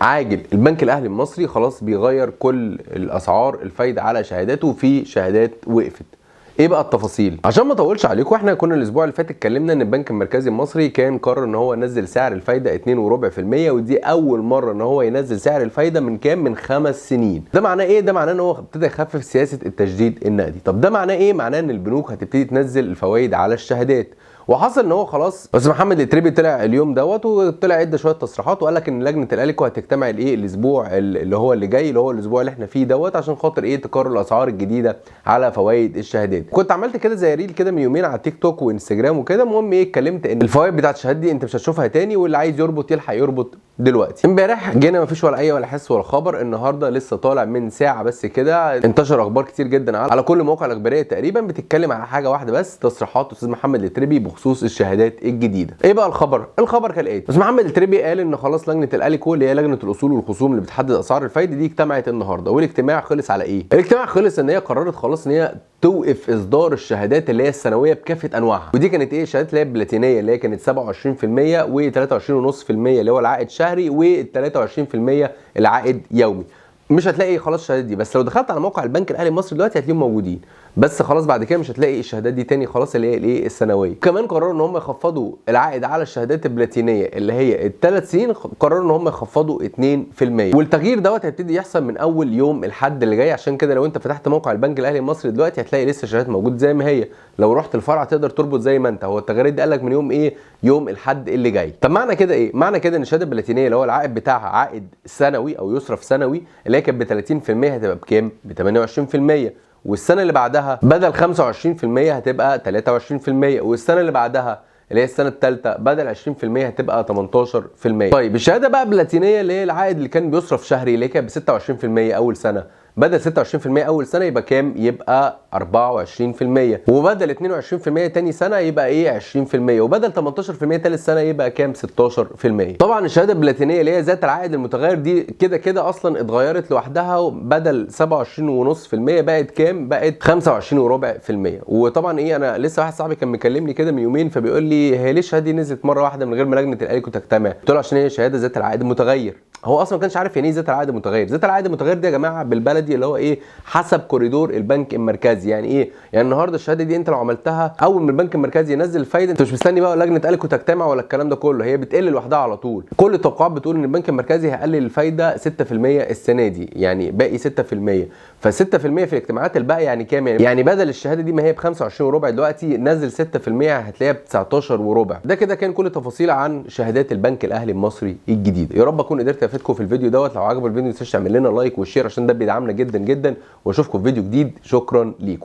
عاجل، البنك الاهلي المصري خلاص بيغير كل الاسعار الفايدة على شهاداته، في شهادات وقفت. ايه بقى التفاصيل؟ عشان ما اطولش عليكم، احنا كنا الاسبوع اللي فات اتكلمنا ان البنك المركزي المصري كان قرر ان هو ينزل سعر الفايدة 2.25%، ودي اول مرة ان هو ينزل سعر الفايدة من كام؟ من 5 سنين. ده معناه ايه؟ ده معناه ان هو ابتدى يخفف سياسة التشديد النقدي. طب ده معناه ايه؟ معناه ان البنوك هتبتدي تنزل الفوائد على الشهادات. وحصل ان هو خلاص، بس محمد الاتربي طلع اليوم دوت وطلع ادى شوية تصريحات وقال لك ان لجنة ال ALICO هتجتمع الايه الاسبوع اللي هو اللي جاي، اللي هو الاسبوع اللي احنا فيه دوت، عشان خاطر ايه؟ تقرر الاسعار الجديدة على فوائد الشهادات. كنت عملت كده زي reel كده من يومين على تيك توك وانستجرام وكده. المهم ايه، اتكلمت ان الفوائد بتاعت الشهادات دي انت مش هتشوفها تاني، واللي عايز يربط يلحق يربط دلوقتي. امبارح جينا مفيش ولا اي ولا حس ولا خبر. النهارده لسه طالع من ساعة بس كده انتشر اخبار كتير جدا على كل مواقع الاخبارية تقريبا بتتكلم على حاجة واحدة بس، تصريحات استاذ محمد الاتربي بخصوص الشهادات الجديدة. ايه بقى الخبر؟ الخبر كالاتي: استاذ محمد الاتربي قال ان خلاص لجنة ال ALICO اللي هي لجنة الاصول والخصوم اللي بتحدد اسعار الفايدة دي اجتمعت النهارده، والاجتماع خلص على ايه؟ الاجتماع خلص ان هي قررت خلاص ان هي توقف اصدار الشهادات اللي هي السنوية بكافة انواعها، ودي كانت ايه؟ الشهادات اللي هي البلاتينيه اللي هي كانت 27% و23.5% اللي هو العائد شهري، و23% العائد يومي. مش هتلاقي خلاص الشهادات دي، بس لو دخلت على موقع البنك الاهلي المصري دلوقتي هتلاقيهم موجودين، بس خلاص بعد كده مش هتلاقي الشهادات دي تاني خلاص اللي هي الايه السنوية. كمان قرروا ان هم يخفضوا العائد على الشهادات البلاتينيه اللي هي الثلاث سنين، قرروا ان هم يخفضوا 2%، والتغيير دوت هيبتدي يحصل من اول يوم الحد اللي جاي. عشان كده لو انت فتحت موقع البنك الاهلي المصري دلوقتي هتلاقي لسه الشهادات موجود زي ما هي، لو رحت الفرع تقدر تربط زي ما انت. هو التغيير دي قال لك من يوم ايه؟ يوم الحد اللي جاي. طب معنى كده ايه؟ معنى كده ان الشهادة البلاتينيه اللي هو العائد بتاعها عائد سنوي او يصرف سنوي اللي هي كانت ب 30% هتبقى بكام؟ ب 28%، والسنة اللي بعدها بدل 25% هتبقى 23%، والسنة اللي بعدها اللي هي السنة الثالثة بدل 20% هتبقى 18%. طيب الشهادة بقى بلاتينيه اللي هي العائد اللي كان بيصرف شهري اللي هي كانت ب 26% اول سنة، بدل 26% اول سنة يبقى كام؟ يبقى 24%، وبدل 22% تاني سنة يبقى ايه؟ 20%، وبدل 18% تالت سنة يبقى كام؟ 16%. طبعا الشهادة البلاتينيه اللي هي ذات العائد المتغير دي كده كده اصلا اتغيرت لوحدها، بدل 27.5% بقت كام؟ بقت 25.25%. وطبعا ايه، انا لسه واحد صاحبي كان مكلمني كده من يومين فبيقول لي هي ليه الشهادة دي نزلت مرة واحدة من غير ما لجنة ال ALICO تجتمع؟ قلت له عشان هي شهادة ذات العائد المتغير. هو اصلا ما كانش عارف يعني ايه ذات العائد المتغير. ذات العائد المتغير دي يا جماعة بالبلدي اللي هو ايه؟ حسب كوريدور البنك المركزي. يعني ايه؟ يعني النهارده الشهادة دي انت لو عملتها اول ما البنك المركزي ينزل الفايدة انت مش مستني بقى لجنة ALICO تجتمع ولا الكلام ده كله، هي بتقل لوحدها على طول. كل التوقعات بتقول ان البنك المركزي هيقلل الفايدة 6% السنة دي، يعني باقي 6%، ف 6% في الاجتماعات الباقية يعني كام؟ يعني بدل الشهادة دي ما هي ب 25 وربع دلوقتي نزل 6% هتلاقيها ب 19 وربع. ده كده كان كل التفاصيل عن شهادات البنك الاهلي المصري الجديدة. يا رب اكون قدرت افيدكم في الفيديو دوت. لو عجبك الفيديو ما تنساش تعمل لنا like و share عشان ده بيدعمنا جدا جدا، واشوفكم في فيديو جديد. شكرا ليكم.